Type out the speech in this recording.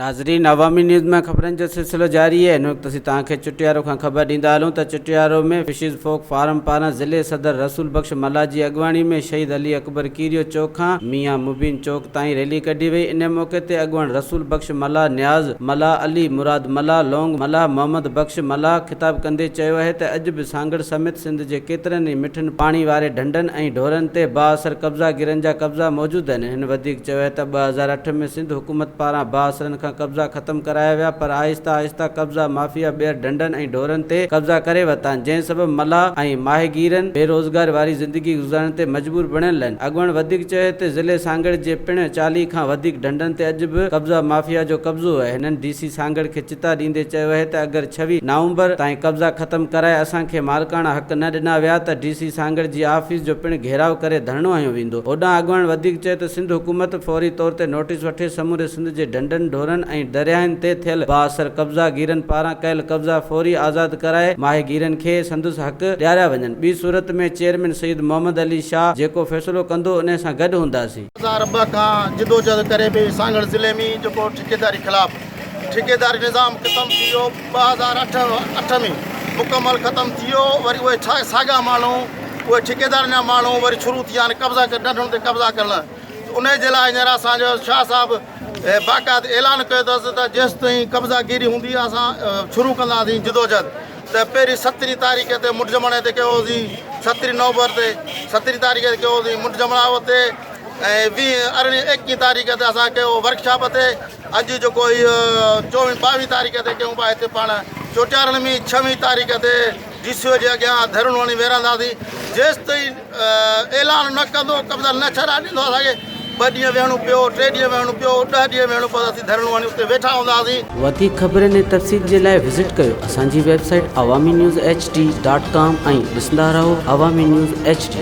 ناظرين عوامي نيوز ۾ خبرن جو سلسلو جاري آهي هن وقت اسين توهان کي چٽيارو کان خبر ڏيندا هلون ته چٽيارو ۾ فشز فوڪ فارم پاران ضلعي صدر رسول بخش ملاح جي اڳواڻي ۾ شهيد علي اڪبر ڪيريو چوڪ کان ميان مبين چوڪ تائين ريلي ڪڍي وئي ان موقعي تي اڳواڻ رسول بخش ملاح، نياز ملاح، علي مراد ملاح، لونگ ملاح، محمد بخش ملاح خطاب ڪندي چيو آهي ته اڄ به سانگهڙ سميت سنڌ جي ڪيترن ئي مٺن پاڻي واري ڍنڍن ۽ ڍورن تي بااثر قبضا گيرن جا قبضا موجود آهن. هن وڌيڪ چيو آهي ته 2008 ۾ سنڌ حڪومت پاران بااثرن کان قبضا ختم ڪرايا ويا پر آهسته آهسته قبضا مافيا ٻيهر ڍنڍن ۽ ڍورن تي قبضا ڪري ورتا آهن جنهن سبب ملاح ۽ ماهيگيرن بيروزگاري واري زندگي گذارڻ تي مجبور بڻيل آهن. اڳواڻ وڌيڪ چيو آهي ته ضلعي سانگهڙ جي پڻ 40 کان وڌيڪ ڍنڍن تي اڄ به قبضا مافيا جو قبضو آهي. هنن ڊي سي سانگهڙ کي چتاء ڏيندي چيو آهي ته اگر 26 نومبر تائين قبضا ختم ڪرائي اسان کي مالڪاڻا حق نه ڏنا ويا ته ڊي سي سانگهڙ جي آفيس جو پڻ گهيراء ڪري ڌرڻو هنيو ويندو. هوڏانهن اڳواڻن وڌيڪ چيو ته سنڌ حڪومت فوري طور تي نوٽيس وٺي سموري سنڌ جي ڍنڍن، ڍورن ۽ درياهن تي ٿيل بااثر قبضا گيرن پاران ڪيل قبضا فوري آزاد ڪرائي ماهيگيرن کي سندس حق ڏياريا وڃن ٻي صورت ۾ چيئرمين سيد محمد علي شاهه جيڪو فيصلو ڪندو انهي سان گڏ هونداسين. 2002 کان جدوجهد ڪري پئي سانگهڙ ضلعي ۾ جيڪو ٺيڪيداري خلاف ٺيڪيداري نظام ختم ٿي ويو 2008 اٺ ۾ مڪمل ختم ٿي ويو وري اهي ساڳا ماڻهو اهي ٺيڪيدارن جا ماڻهو وري شروع ٿي ويا آهن قبضا ڪري ڍنڍن تي قبضا ڪرڻ ان جي لاء هينئر اسان جو شاهه صاحب باقاعده اعلان ڪيو اٿس ته جيستائين قبضا گيري هوندي اسان شروع ڪنداسين جدوجهد ته پهرين سترهين تاريخ تي منڍ جماڻي تي ڪيو هوسين سترهين نومبر تي سترهين تاريخ تي ڪيو هوسين منڍ جماڻا تي ۽ ويهه ارڙهين ايڪيهين تاريخ تي اسان ڪيو ورڪشاپ تي اڄ جيڪو هي چوويهين ٻاويهين تاريخ تي ڪيون پيا هتي پاڻ چوٽيارن ۾ ڇويهين تاريخ تي ڊي سي او جي اڳيان ڌرڻو هڻي ويهرنداسين جيستائين اعلان نه ڪندو قبضا نه ڇڏائي ڏيندو اسان کي ٻه ڏينهن ويهڻو پيو ٽي ڏينهن ويهڻو پيو ڏهه ڏينهن ويهڻو پيو اسين ڌرڻو هڻي اتي ويٺا هونداسين. وڌيڪ خبرن ۽ تفصيل جي لاء وزٽ ڪيو اسان جي website Awami news H D dot com ۽ ڏسندا رهو عوامي نيوز ايڇ ڊي.